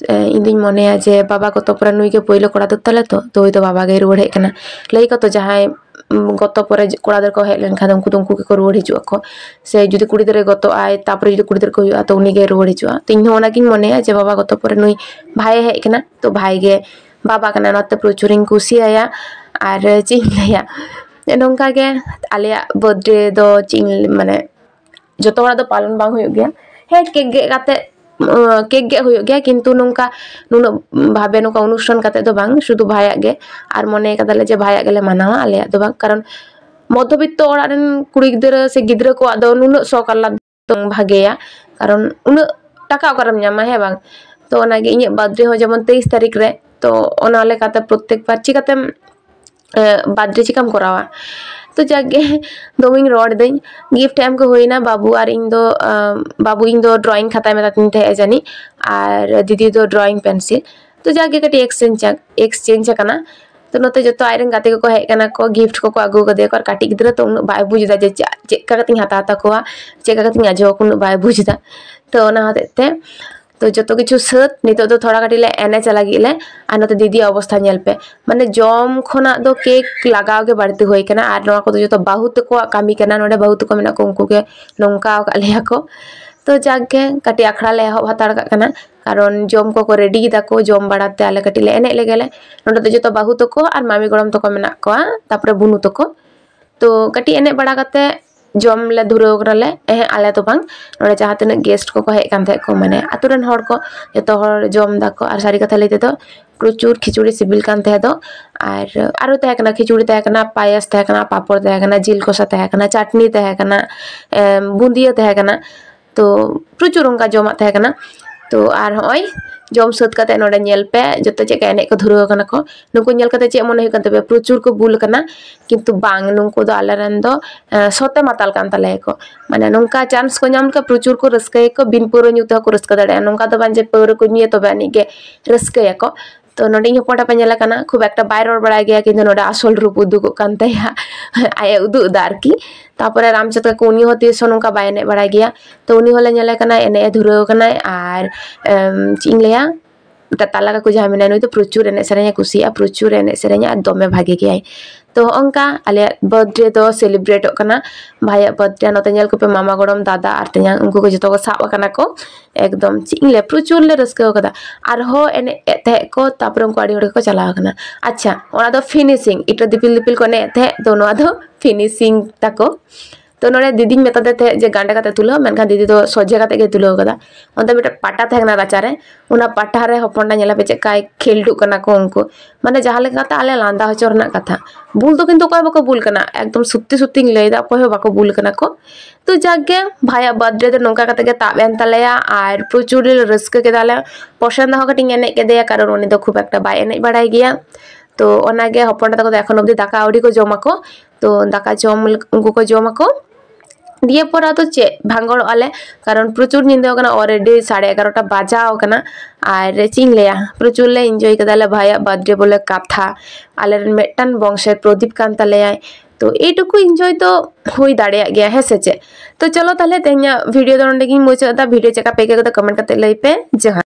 ᱮ, ᱤᱧ ᱫᱩᱧ ᱢᱚᱱᱮᱭᱟ ᱡᱮ ᱵᱟᱵᱟ ᱜᱚᱛᱚ ᱯᱚᱨᱮ ᱱᱩᱭ ᱜᱮ ᱯᱳᱭᱞᱳ ᱠᱚᱲᱟ ᱫᱚ ᱛᱟᱞᱮ ᱛᱚ, ᱛᱚ ᱩᱱᱤ ᱫᱚ ᱵᱟᱵᱟ ᱜᱮᱭ ᱨᱩᱣᱟᱹᱲ ᱦᱮᱡ ᱠᱟᱱᱟ᱾ ᱞᱟᱹᱭ ᱠᱚ ᱛᱚ ᱡᱟᱦᱟᱸᱭ, ᱩᱢ, ᱜᱚᱛᱚ ᱯᱚᱨᱮ ᱠᱚᱲᱟ ᱜᱤᱫᱽᱨᱟᱹ ᱠᱚ ᱦᱮᱡ ᱞᱮᱱᱠᱷᱟᱱ ᱫᱚ ᱩᱱᱠᱩ ᱫᱚ ᱩᱱᱠᱩ ᱜᱮᱠᱚ ᱨᱩᱣᱟᱹᱲ ᱦᱤᱡᱩᱜ ᱟᱠᱚ᱾ ᱥᱮ ᱡᱩᱫᱤ ᱠᱩᱲᱤ ᱜᱤᱫᱽᱨᱟᱹ ᱜᱚᱛᱚᱜ ᱟᱭ, ᱛᱟᱯᱚᱨᱮ ᱡᱩᱫᱤ ᱠᱩᱲᱤ ᱜᱤᱫᱽᱨᱟᱹ ᱠᱚ ᱦᱩᱭᱩᱜᱼᱟ, ᱛᱚ ᱩᱱᱤ ᱜᱮᱭ ᱨᱩᱣᱟᱹᱲ ᱦᱤᱡᱩᱜᱼᱟ᱾ ᱛᱚ ᱤᱧ ᱦᱚᱸ ᱚᱱᱟᱜᱤᱧ ᱢᱚᱱᱮᱭᱟ ᱡᱮ ᱵᱟᱵᱟ ᱜᱚᱛᱚ ᱯᱚᱨᱮ ᱱᱩᱭ ᱵᱷᱟᱭᱮ ᱦᱮᱡ ᱠᱟᱱᱟ, ᱛᱚ ᱵᱷᱟᱭ ᱜᱮ ᱵᱟᱵᱟ ᱠᱟᱱᱟ, ᱚᱱᱟᱛᱮ ᱯᱨᱚᱪᱩᱨᱤᱧ ᱠᱩᱥᱤᱭᱟᱭᱟ᱾ ᱟᱨ ᱪᱮᱫ ᱤᱧ ᱞᱟᱹᱭᱟ, ᱱᱚᱝᱠᱟ ᱜᱮ ᱟᱞᱮᱭᱟᱜ ᱵᱟᱨᱛᱷᱰᱮ ᱫᱚ ᱪᱮᱫ ᱤᱧ, ᱢᱟᱱᱮ, ᱡᱚᱛᱚ ᱦᱚᱲᱟᱜ ᱫᱚ ᱯᱟᱞᱚᱱ ᱵᱟᱝ ᱦᱩᱭᱩᱜ ᱜᱮᱭᱟ᱾ ᱦᱮᱸ, ᱠᱮᱠ ᱜᱮᱫ ᱠᱟᱛᱮ, ᱩᱸ, ᱠᱮᱠ ᱜᱮᱫ ᱦᱩᱭᱩᱜ ᱜᱮᱭᱟ, ᱠᱤᱱᱛᱩ ᱱᱚᱝᱠᱟ ᱱᱩᱱᱟᱹᱜ ᱵᱷᱟᱵᱮ ᱱᱚᱝᱠᱟ ᱚᱱᱩᱥᱴᱷᱟᱱ ᱠᱟᱛᱮ ᱫᱚ ᱵᱟᱝ, ᱥᱩᱫᱷᱩ ᱵᱷᱟᱭᱟᱜ ᱜᱮ᱾ ᱟᱨ ᱢᱚᱱᱮ ᱠᱟᱫᱟᱞᱮ ᱡᱮ ᱵᱷᱟᱭᱟᱜ ᱜᱮᱞᱮ ᱢᱟᱱᱟᱣᱟ, ᱟᱞᱮᱭᱟᱜ ᱫᱚ ᱵᱟᱝ᱾ ᱠᱟᱨᱚᱱ ᱢᱚᱫᱽᱫᱷᱚᱵᱤᱛᱛᱚ ᱚᱲᱟᱜ ᱨᱮᱱ ᱠᱩᱲᱤ ᱜᱤᱫᱽᱨᱟᱹ ᱥᱮ ᱜᱤᱫᱽᱨᱟᱹ ᱠᱚᱣᱟᱜ ᱫᱚ ᱱᱩᱱᱟᱹᱜ ᱥᱚᱠ ᱟᱦᱞᱟᱫ ᱫᱚ ᱵᱷᱟᱜᱮᱭᱟ, ᱠᱟᱨᱚᱱ ᱩᱱᱟᱹᱜ ᱴᱟᱠᱟ ᱚᱠᱟᱨᱮᱢ ᱧᱟᱢᱟ, ᱦᱮᱸ ᱵᱟᱝ? ᱛᱚ ᱚᱱᱟᱜᱮ ᱤᱧᱟᱹᱜ ᱵᱟᱨᱛᱷᱰᱮ ᱦᱚᱸ ᱡᱮᱢᱚᱱ ᱛᱮᱭᱤᱥ ᱛᱟᱹᱨᱤᱠᱷ ᱨᱮ, ᱛᱚ ᱚᱱᱟ ᱞᱮᱠᱟᱛᱮ ᱯᱨᱚᱛᱛᱮᱠ ᱵᱟᱨ ᱪᱤᱠᱟᱛᱮᱢ ᱵᱟᱨᱛᱷᱰᱮ ᱪᱤᱠᱟᱢ ᱠᱚᱨᱟᱣᱟ? ᱛᱚ ᱡᱟᱠᱜᱮ, ᱫᱚᱢᱮᱧ ᱨᱚᱲ ᱫᱟᱹᱧ᱾ ᱜᱤᱯᱷᱴ ᱮᱢ ᱠᱚ ᱦᱩᱭᱱᱟ, ᱵᱟᱹᱵᱩ ᱟᱨ ᱤᱧ ᱫᱚ, ᱟᱸ, ᱵᱟᱹᱵᱩ ᱤᱧ ᱫᱚ ᱰᱨᱚᱭᱤᱝ ᱠᱷᱟᱛᱟᱭ ᱢᱮᱛᱟᱫᱤᱧ ᱛᱟᱦᱮᱸᱜᱼᱟ ᱡᱟᱹᱱᱤᱡ, ᱟᱨ ᱫᱤᱫᱤ ᱫᱚ ᱰᱨᱚᱭᱤᱝ ᱯᱮᱱᱥᱤᱞ᱾ ᱛᱚ ᱡᱟᱠᱜᱮ ᱠᱟᱹᱴᱤᱡ ᱮᱠᱥᱪᱮᱧᱡᱽ, ᱮᱠᱥᱪᱮᱧᱡᱽ ᱟᱠᱟᱱᱟ᱾ ᱛᱚ ᱱᱚᱛᱮ ᱡᱚᱛᱚ ᱟᱡᱨᱮᱱ ᱜᱟᱛᱮ ᱠᱚᱠᱚ ᱦᱮᱡ ᱟᱠᱟᱱᱟ ᱠᱚ, ᱜᱤᱯᱷᱴ ᱠᱚᱠᱚ ᱟᱹᱜᱩ ᱟᱠᱟᱫᱮᱭᱟ ᱠᱚ, ᱟᱨ ᱠᱟᱹᱴᱤᱡ ᱜᱤᱫᱽᱨᱟᱹ ᱛᱚ ᱩᱱᱟᱹᱜ ᱵᱟᱭ ᱵᱩᱡᱽ ᱮᱫᱟ ᱡᱮ ᱪᱮᱫ, ᱪᱮᱫ ᱞᱮᱠᱟ ᱠᱟᱛᱮᱧ ᱦᱟᱛᱟᱣ ᱛᱟᱠᱚᱣᱟ, ᱪᱮᱫ ᱞᱮᱠᱟ ᱠᱟᱛᱮᱧ ᱟᱡᱚ ᱟᱠᱚᱣᱟ, ᱩᱱᱟᱹᱜ ᱵᱟᱭ ᱵᱩᱡᱽ ᱮᱫᱟ᱾ ᱛᱚ ᱚᱱᱟ ᱦᱚᱛᱮᱡ ᱛᱮ ᱛᱚ ᱡᱚᱛᱚ ᱠᱤᱪᱷᱩ ᱥᱟᱹᱛ, ᱱᱤᱛᱚᱜ ᱫᱚ ᱛᱷᱚᱲᱟ ᱠᱟᱹᱴᱤᱡ ᱞᱮ ᱮᱱᱮᱡ ᱞᱟᱹᱜᱤᱫ ᱞᱮ᱾ ᱟᱨ ᱱᱚᱛᱮ ᱫᱤᱫᱤᱭᱟᱜ ᱚᱵᱚᱥᱛᱷᱟ ᱧᱮᱞ ᱯᱮ, ᱢᱟᱱᱮ ᱡᱚᱢ ᱠᱷᱚᱱᱟᱜ ᱫᱚ ᱠᱮᱠ ᱞᱟᱜᱟᱣ ᱜᱮ ᱵᱟᱹᱲᱛᱤ ᱦᱩᱭ ᱠᱟᱱᱟ᱾ ᱟᱨ ᱱᱚᱣᱟ ᱠᱚᱫᱚ ᱡᱚᱛᱚ ᱵᱟᱹᱦᱩ ᱛᱟᱠᱚᱣᱟᱜ ᱠᱟᱹᱢᱤ ᱠᱟᱱᱟ, ᱱᱚᱰᱮ ᱵᱟᱹᱦᱩ ᱛᱟᱠᱚ ᱢᱮᱱᱟᱜ ᱠᱚ, ᱩᱱᱠᱩ ᱜᱮ ᱱᱚᱝᱠᱟ ᱟᱠᱟᱫ ᱞᱮᱭᱟ ᱠᱚ᱾ ᱛᱚ ᱡᱟᱠ ᱜᱮ, ᱠᱟᱹᱴᱤᱡ ᱟᱠᱷᱲᱟ ᱞᱮ ᱮᱦᱚᱵ ᱦᱟᱛᱟᱲ ᱠᱟᱜ ᱠᱟᱱᱟ, ᱠᱟᱨᱚᱱ ᱡᱚᱢ ᱠᱚᱠᱚ ᱨᱮᱰᱤᱭ ᱫᱟᱠᱚ, ᱡᱚᱢ ᱵᱟᱲᱟᱛᱮ ᱟᱞᱮ ᱠᱟᱹᱴᱤᱡ ᱞᱮ ᱮᱱᱮᱡ ᱞᱮᱜᱮ ᱞᱮ᱾ ᱱᱚᱰᱮ ᱫᱚ ᱡᱚᱛᱚ ᱵᱟᱹᱦᱩ ᱛᱟᱠᱚ ᱟᱨ ᱢᱟᱢᱤ ᱜᱚᱲᱚᱢ ᱛᱟᱠᱚ ᱢᱮᱱᱟᱜ ᱠᱚᱣᱟ, ᱛᱟᱯᱚᱨᱮ ᱵᱩᱱᱩ ᱛᱟᱠᱚ᱾ ᱛᱚ ᱠᱟᱹᱴᱤᱡ ᱮᱱᱮᱡ ᱵᱟᱲᱟ ᱠᱟᱛᱮ ᱡᱚᱢ ᱞᱮ ᱫᱷᱩᱨᱟᱹᱣ ᱠᱟᱱᱟᱞᱮ᱾ ᱮᱦᱮᱸ, ᱟᱞᱮ ᱫᱚ ᱵᱟᱝ, ᱱᱚᱰᱮ ᱡᱟᱦᱟᱸ ᱛᱤᱱᱟᱹᱜ ᱜᱮᱥᱴ ᱠᱚᱠᱚ ᱦᱮᱡ ᱠᱟᱱ ᱛᱟᱦᱮᱸᱫ ᱠᱚ, ᱢᱟᱱᱮ ᱟᱛᱳ ᱨᱮᱱ ᱦᱚᱲ ᱠᱚ, ᱡᱚᱛᱚ ᱦᱚᱲ ᱡᱚᱢ ᱫᱟᱠᱚ᱾ ᱟᱨ ᱥᱟᱹᱨᱤ ᱠᱟᱛᱷᱟ ᱞᱟᱹᱭ ᱛᱮᱫᱚ ᱯᱨᱚᱪᱩᱨ ᱠᱷᱤᱪᱩᱲᱤ ᱥᱤᱵᱤᱞ ᱠᱟᱱ ᱛᱟᱦᱮᱸ ᱫᱚ᱾ ᱟᱨ ᱟᱨᱚ ᱛᱟᱦᱮᱸ ᱠᱟᱱᱟ, ᱠᱷᱤᱪᱩᱲᱤ ᱛᱟᱦᱮᱸ ᱠᱟᱱᱟ, ᱯᱟᱭᱮᱥ ᱛᱟᱦᱮᱸ ᱠᱟᱱᱟ, ᱯᱟᱯᱚᱲ ᱛᱟᱦᱮᱸ ᱠᱟᱱᱟ, ᱡᱤᱞ ᱠᱚᱥᱟ ᱛᱟᱦᱮᱸ ᱠᱟᱱᱟ, ᱪᱟᱴᱱᱤ ᱛᱟᱦᱮᱸ ᱠᱟᱱᱟ, ᱮᱢ, ᱵᱩᱸᱫᱤᱭᱟᱹ ᱛᱟᱦᱮᱸ ᱠᱟᱱᱟ᱾ ᱛᱚ ᱯᱨᱚᱪᱩᱨ ᱚᱱᱠᱟ ᱡᱚᱢᱟᱜ ᱛᱟᱦᱮᱸ ᱠᱟᱱᱟ᱾ ᱛᱚ ᱟᱨ ᱦᱚᱸᱜᱼᱚᱭ ᱡᱚᱢ ᱥᱟᱹᱛ ᱠᱟᱛᱮ ᱱᱚᱰᱮ ᱧᱮᱞ ᱯᱮ, ᱡᱚᱛᱚ ᱪᱮᱫ ᱞᱮᱠᱟ ᱮᱱᱮᱡ ᱠᱚ ᱫᱷᱩᱨᱟᱹᱣ ᱠᱟᱱᱟ ᱠᱚ᱾ ᱱᱩᱠᱩ ᱧᱮᱞ ᱠᱟᱛᱮ ᱪᱮᱫ ᱢᱚᱱᱮ ᱦᱩᱭᱩᱜ ᱠᱟᱱ ᱛᱟᱯᱮᱭᱟ? ᱯᱨᱚᱪᱩᱨ ᱠᱚ ᱵᱩᱞ ᱠᱟᱱᱟ, ᱠᱤᱱᱛᱩ ᱵᱟᱝ, ᱱᱩᱠᱩ ᱫᱚ ᱟᱞᱮ ᱨᱮᱱ ᱫᱚ ᱮᱸ, ᱥᱚᱛᱮ ᱢᱟᱛᱟᱞ ᱠᱟᱱ ᱛᱟᱞᱮᱭᱟ ᱠᱚ᱾ ᱢᱟᱱᱮ ᱱᱚᱝᱠᱟ ᱪᱟᱱᱥ ᱠᱚ ᱧᱟᱢ ᱞᱮᱠᱷᱟᱱ ᱯᱨᱚᱪᱩᱨ ᱠᱚ ᱨᱟᱹᱥᱠᱟᱹᱭᱟᱠᱚ, ᱵᱤᱱ ᱯᱟᱹᱣᱨᱟᱹ ᱧᱩ ᱛᱮᱦᱚᱸ ᱠᱚ ᱨᱟᱹᱥᱠᱟᱹ ᱫᱟᱲᱮᱭᱟᱜᱼᱟ᱾ ᱱᱚᱝᱠᱟ ᱫᱚ ᱵᱟᱝ ᱡᱮ ᱯᱟᱹᱣᱨᱟᱹ ᱠᱚ ᱧᱩᱭᱟ ᱛᱚᱵᱮ ᱟᱹᱱᱤᱡ ᱜᱮ ᱨᱟᱹᱥᱠᱟᱹᱭᱟᱠᱚ᱾ ᱛᱚ ᱱᱚᱰᱮ ᱤᱧ ᱦᱚᱯᱚᱱ ᱮᱨᱟ ᱯᱮ ᱧᱮᱞᱮ ᱠᱟᱱᱟ, ᱠᱷᱩᱵ ᱮᱠᱴᱟ ᱵᱟᱭ ᱨᱚᱲ ᱵᱟᱲᱟᱭ ᱜᱮᱭᱟ, ᱠᱤᱱᱛᱩ ᱱᱚᱰᱮ ᱟᱥᱚᱞ ᱨᱩᱯ ᱩᱫᱩᱜᱚᱜ ᱠᱟᱱ ᱛᱟᱭᱟ᱾ ᱟᱡ ᱮ ᱩᱫᱩᱜ ᱮᱫᱟ ᱟᱨᱠᱤ᱾ ᱛᱟᱯᱚᱨᱮ ᱨᱟᱢᱪᱟᱸᱫᱽ ᱠᱟᱠᱩ, ᱩᱱᱤ ᱦᱚᱸ ᱛᱤᱥ ᱦᱚᱸ ᱱᱚᱝᱠᱟ ᱵᱟᱭ ᱮᱱᱮᱡ ᱵᱟᱲᱟᱭ ᱜᱮᱭᱟ᱾ ᱛᱚ ᱩᱱᱤ ᱦᱚᱸᱞᱮ ᱧᱮᱞᱮ ᱠᱟᱱᱟ, ᱮᱱᱮᱡ ᱮ ᱫᱷᱩᱨᱟᱹᱣ ᱠᱟᱱᱟᱭ᱾ ᱟᱨ ᱮᱢ, ᱪᱮᱫ ᱤᱧ ᱞᱟᱹᱭᱟ, ᱢᱤᱫᱴᱟᱝ ᱛᱟᱞᱟ ᱠᱟᱠᱩ ᱡᱟᱦᱟᱸᱭ ᱢᱮᱱᱟᱭᱟ, ᱱᱩᱭ ᱫᱚ ᱯᱨᱚᱪᱩᱨ ᱮᱱᱮᱡ ᱥᱮᱨᱮᱧ ᱮ ᱠᱩᱥᱤᱭᱟᱜᱼᱟ, ᱯᱨᱚᱪᱩᱨ ᱮᱱᱮᱡ ᱥᱮᱨᱮᱧᱟ ᱟᱨ ᱫᱚᱢᱮ ᱵᱷᱟᱜᱮ ᱜᱮᱭᱟᱭ᱾ ᱛᱚ ᱦᱚᱸᱜᱼᱚᱝᱠᱟ ᱟᱞᱮᱭᱟᱜ ᱵᱟᱨᱛᱷᱰᱮ ᱫᱚ ᱥᱮᱞᱤᱵᱨᱮᱴᱚᱜ ᱠᱟᱱᱟ ᱵᱷᱟᱭᱟᱜ ᱵᱟᱨᱛᱷᱰᱮ᱾ ᱱᱚᱛᱮ ᱧᱮᱞ ᱠᱚᱯᱮ, ᱢᱟᱢᱟ ᱜᱚᱲᱚᱢ, ᱫᱟᱫᱟ ᱟᱨ ᱛᱮᱧᱟᱝ, ᱩᱱᱠᱩ ᱠᱚ ᱡᱚᱛᱚ ᱠᱚ ᱥᱟᱵ ᱟᱠᱟᱱᱟ ᱠᱚ᱾ ᱮᱠᱫᱚᱢ ᱪᱮᱫ ᱤᱧ ᱞᱟᱹᱭᱟ, ᱯᱨᱚᱪᱩᱨ ᱞᱮ ᱨᱟᱹᱥᱠᱟᱹ ᱠᱟᱫᱟ᱾ ᱟᱨᱦᱚᱸ ᱮᱱᱮᱡ ᱮᱫ ᱛᱟᱦᱮᱸᱫ ᱠᱚ, ᱛᱟᱯᱚᱨᱮ ᱩᱱᱠᱩ ᱟᱹᱰᱤ ᱦᱚᱲ ᱜᱮᱠᱚ ᱪᱟᱞᱟᱣ ᱟᱠᱟᱱᱟ᱾ ᱟᱪᱪᱷᱟ, ᱚᱱᱟ ᱫᱚ ᱯᱷᱤᱱᱤᱥᱤᱝ, ᱤᱴᱟᱹ ᱫᱤᱯᱤᱞ ᱫᱤᱯᱤᱞ ᱠᱚ ᱮᱱᱮᱡ ᱮᱫ ᱛᱟᱦᱮᱸᱫ, ᱛᱚ ᱱᱚᱣᱟ ᱫᱚ ᱯᱷᱤᱱᱤᱥᱤᱝ ᱛᱟᱠᱚ᱾ ᱛᱚ ᱱᱚᱰᱮ ᱫᱤᱫᱤᱧ ᱢᱮᱛᱟ ᱫᱮ ᱛᱟᱦᱮᱸᱫ ᱡᱮ ᱜᱟᱸᱰᱮ ᱠᱟᱛᱮ ᱛᱩᱞᱟᱹᱣ, ᱢᱮᱱᱠᱷᱟᱱ ᱫᱤᱫᱤ ᱫᱚ ᱥᱚᱡᱷᱮ ᱠᱟᱛᱮ ᱜᱮ ᱛᱩᱞᱟᱹᱣ ᱠᱟᱫᱟ᱾ ᱚᱱᱛᱮ ᱢᱤᱫᱴᱮᱱ ᱯᱟᱴᱟ ᱛᱟᱦᱮᱸ ᱠᱟᱱᱟ ᱨᱟᱪᱟᱨᱮ, ᱚᱱᱟ ᱯᱟᱴᱟ ᱨᱮ ᱦᱚᱯᱚᱱ ᱮᱨᱟ ᱧᱮᱞᱮ ᱯᱮ ᱪᱮᱫ ᱞᱮᱠᱟᱭ ᱠᱷᱮᱞᱰᱩᱜ ᱠᱟᱱᱟ ᱠᱚ ᱩᱱᱠᱩ᱾ ᱢᱟᱱᱮ ᱡᱟᱦᱟᱸ ᱞᱮᱠᱟ ᱠᱟᱛᱮ ᱟᱞᱮ ᱞᱟᱸᱫᱟ ᱦᱚᱪᱚ ᱨᱮᱱᱟᱜ ᱠᱟᱛᱷᱟ, ᱵᱩᱞ ᱫᱚ ᱠᱤᱱᱛᱩ ᱚᱠᱚᱭ ᱦᱚᱸ ᱵᱟᱠᱚ ᱵᱩᱞ ᱠᱟᱱᱟ, ᱮᱠᱫᱚᱢ ᱥᱚᱛᱛᱤ ᱥᱚᱛᱛᱤᱧ ᱞᱟᱹᱭᱫᱟ, ᱚᱠᱚᱭ ᱦᱚᱸ ᱵᱟᱠᱚ ᱵᱩᱞ ᱠᱟᱱᱟ ᱠᱚ᱾ ᱛᱚ ᱡᱟᱠ ᱜᱮ, ᱵᱷᱟᱭᱟᱜ ᱵᱟᱨᱛᱷᱰᱮ ᱫᱚ ᱱᱚᱝᱠᱟ ᱠᱟᱛᱮ ᱜᱮ ᱛᱟᱵ ᱮᱱ ᱛᱟᱞᱮᱭᱟ ᱟᱨ ᱯᱨᱚᱪᱩᱨ ᱞᱮ ᱨᱟᱹᱥᱠᱟᱹ ᱠᱮᱫᱟᱞᱮ᱾ ᱯᱚᱥᱮᱱᱫᱟ ᱦᱚᱸ ᱠᱟᱹᱴᱤᱡ ᱤᱧ ᱮᱱᱮᱡ ᱠᱮᱫᱮᱭᱟ, ᱠᱟᱨᱚᱱ ᱩᱱᱤ ᱫᱚ ᱠᱷᱩᱵ ᱮᱠᱴᱟ ᱵᱟᱭ ᱮᱱᱮᱡ ᱵᱟᱲᱟᱭ ᱜᱮᱭᱟ᱾ ᱛᱚ ᱚᱱᱟᱜᱮ ᱦᱚᱯᱚᱱ ᱮᱨᱟ ᱛᱟᱠᱚ ᱫᱚ ᱮᱠᱷᱚᱱ ᱚᱵᱫᱤ ᱫᱟᱠᱟ ᱟᱹᱣᱨᱤ ᱠᱚ ᱡᱚᱢᱟᱠᱚ᱾ ᱛᱚ ᱫᱟᱠᱟ ᱡᱚᱢ ᱞᱮ-, ᱩᱱᱠᱩ ᱠᱚ ᱡᱚᱢᱟᱠᱚ, ᱫᱤᱭᱮ ᱯᱚᱨ ᱟᱫᱚ ᱪᱮᱫ, ᱵᱷᱟᱸᱜᱚᱲᱚᱜ ᱟᱞᱮ, ᱠᱟᱨᱚᱱ ᱯᱨᱚᱪᱩᱨ ᱧᱤᱫᱟᱹ ᱠᱟᱱᱟ, already ᱥᱟᱲᱮ ᱮᱜᱟᱨᱚᱴᱟ ᱵᱟᱡᱟᱣ ᱠᱟᱱᱟ᱾ ᱟᱨ ᱪᱮᱫ ᱤᱧ ᱞᱟᱹᱭᱟ, ᱯᱨᱚᱪᱩᱨ ᱞᱮ ᱤᱱᱡᱚᱭ ᱠᱮᱫᱟᱞᱮ ᱵᱷᱟᱭᱟᱜ ᱵᱟᱨᱛᱷᱰᱮ ᱵᱚᱞᱮ ᱠᱟᱛᱷᱟ᱾ ᱟᱞᱮᱨᱮᱱ ᱢᱤᱫᱴᱟᱝ ᱵᱚᱝᱥᱚᱭ ᱯᱨᱚᱫᱤᱯ ᱠᱟᱱ ᱛᱟᱞᱮᱭᱟᱭ, ᱛᱚ ᱮᱭᱴᱩᱠᱩ ᱤᱱᱡᱚᱭ ᱫᱚ ᱦᱩᱭ ᱫᱟᱲᱮᱭᱟᱜ ᱜᱮᱭᱟ, ᱦᱮᱸ ᱥᱮ ᱪᱮᱫ? ᱛᱚ ᱪᱚᱞᱚ ᱛᱟᱦᱞᱮ ᱛᱮᱦᱮᱧᱟᱜ ᱵᱷᱤᱰᱤᱭᱳ ᱫᱚ ᱱᱚᱸᱰᱮ ᱜᱤᱧ ᱢᱩᱪᱟᱹᱫ ᱮᱫᱟ᱾ ᱵᱷᱤᱰᱤᱭᱳ ᱪᱮᱫ ᱞᱮᱠᱟ ᱯᱮ ᱟᱹᱭᱠᱟᱹᱣ ᱠᱮᱫᱟ, ᱠᱚᱢᱮᱱᱴ ᱠᱟᱛᱮ ᱞᱟᱹᱭ ᱯᱮ᱾ ᱡᱚᱦᱟᱨ᱾